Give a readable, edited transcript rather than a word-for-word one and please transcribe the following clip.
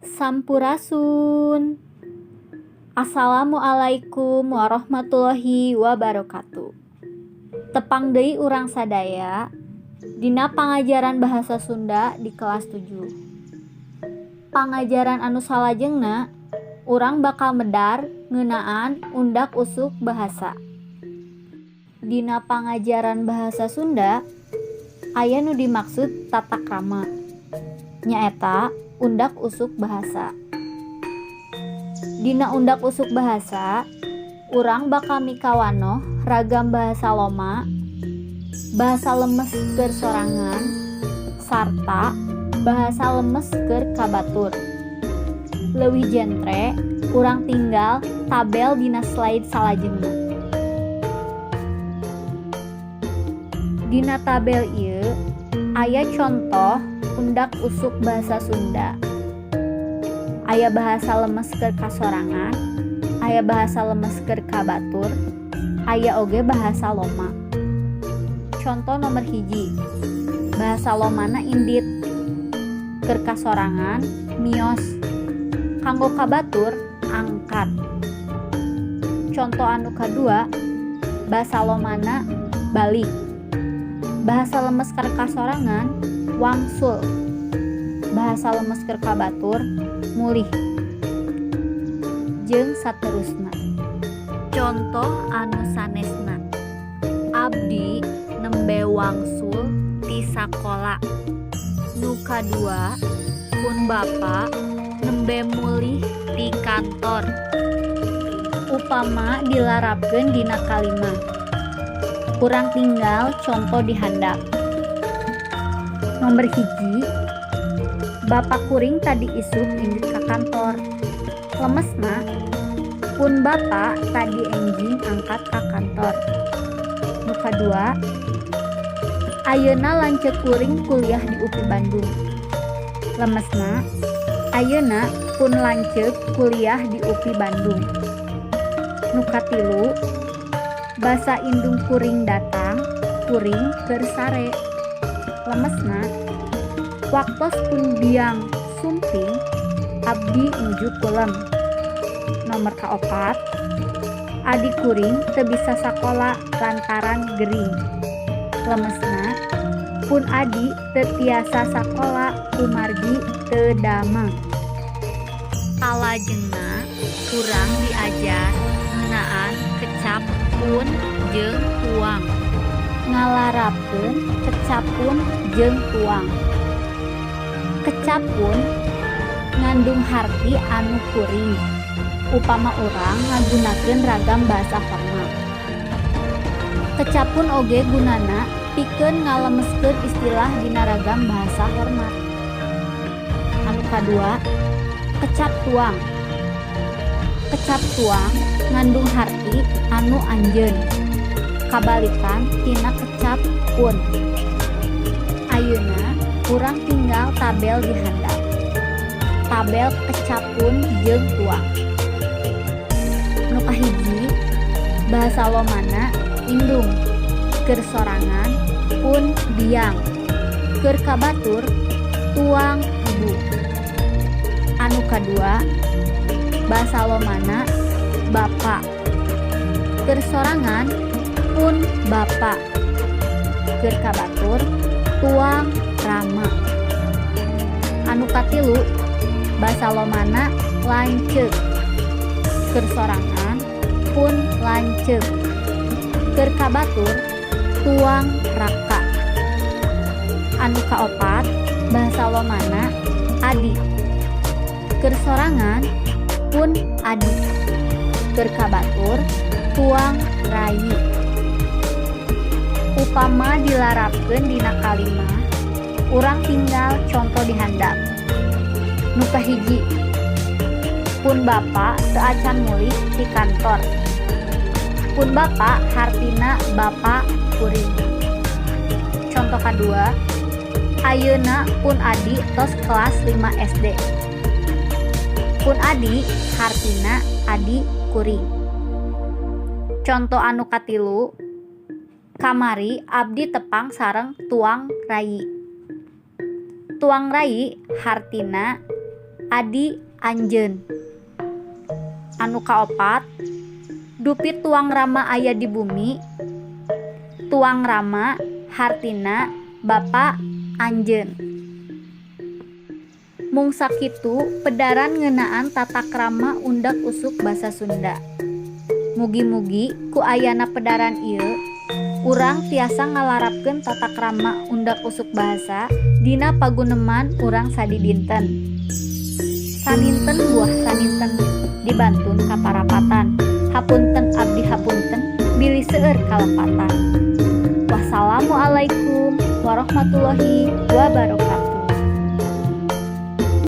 Sampurasun. Assalamualaikum warahmatullahi wabarakatuh. Tepang deui urang sadaya dina pangajaran bahasa Sunda di kelas 7. Pangajaran anu salajengna urang bakal medar ngeunaan undak usuk bahasa. Dina pangajaran bahasa Sunda aya nu dimaksud tata krama, nyaeta undak usuk bahasa. Dina undak usuk bahasa urang bakal mikawanoh ragam bahasa loma, bahasa lemes keur sorangan, sarta bahasa lemes keur ka batur. Leuwih jentre urang tingal tabel dina slide salajengna. Dina tabel ieu aya contoh undak usuk bahasa Sunda. Aya bahasa lemes keur kasorangan, aya bahasa lemes keur ka batur, aya oge bahasa loma. Conto nomer 1, bahasa lomana indit, keur kasorangan mios, kanggo ka batur angkat. Conto anu kadua, bahasa lomana balik, bahasa lemes keur kasorangan wangsul, bahasa lemes keur ka batur mulih, jeung saterusna. Contoh anu sanesna, abdi nembe wangsul ti sakola. Nu kadua, pun bapa nembe mulih ti kantor. Upama dilarapkeun dina kalimah, urang tingal conto di handap. Nomer 1, Bapak kuring tadi isuk indit ka kantor. Lemesna, pun bapa tadi enjing angkat ka kantor. Nu kadua, ayeuna lanceuk kuring kuliah di UPI Bandung. Lemesna, ayeuna pun lanceuk kuliah di UPI Bandung. Nu katilu, basa indung kuring datang kuring keur sare. Lemesna, waktos pun biang sumping abdi nuju kulem. Nomer kaopat, adi kuring teu bisa sakola lantaran gering. Lemesna, pun adi teu tiasa sakola kumargi teu damang. Salajengna urang diajar ngeunaan kecap pun jeung tuang. Ngalarapkeun kecap pun jeung tuang. Kecap pun ngandung harti anu kuring upama urang ngagunakeun ragam bahasa hormat. Kecap pun oge gunana pikeun ngalemeskeun istilah dina ragam bahasa hormat. Anu kadua, kecap tuang. Kecap tuang ngandung harti anu anjeun, kabalikan tina kecap pun. Ayeuna urang tingal tabel di handap. Tabel kecap pun jeung tuang. Nu kahiji, bahasa lomana indung, keur sorangan pun biang, keur ka batur tuang ibu. Anu kadua, basa lomana bapa, keur sorangan pun bapa, keur ka batur tuang rama. Anu katilu, basa lomana lanceuk, keur sorangan pun lanceuk, keur ka batur tuang raka. Anu kaopat, basa lomana adi, keur sorangan pun adi, keur ka batur tuang rayi. Upama dilarapkeun dina kalimah, urang tingal conto di handap. Nu kahiji, pun bapa teu acan mulih ti kantor. Pun bapa hartina bapa kuring. Conto kadua, ayeuna pun adi tos kelas 5 SD. Pun adi hartina adi kuring. Conto anu katilu, kamari abdi tepang sareng tuang rayi. Tuang rayi hartina adi anjeun. Anu kaopat, dupi tuang rama aya di bumi. Tuang rama hartina bapa anjeun. Mung sakitu pedaran ngeunaan tata krama undak usuk basa Sunda. Mugi-mugi ku ayana pedaran ieu urang tiasa ngalarapkeun tata krama undak usuk bahasa dina paguneman urang sadidinten. Saninten buah saninten dibantun ka parapatan. Hapunten abdi hapunten bilih seueur kalepatan. Wassalamualaikum warahmatullahi wabarakatuh.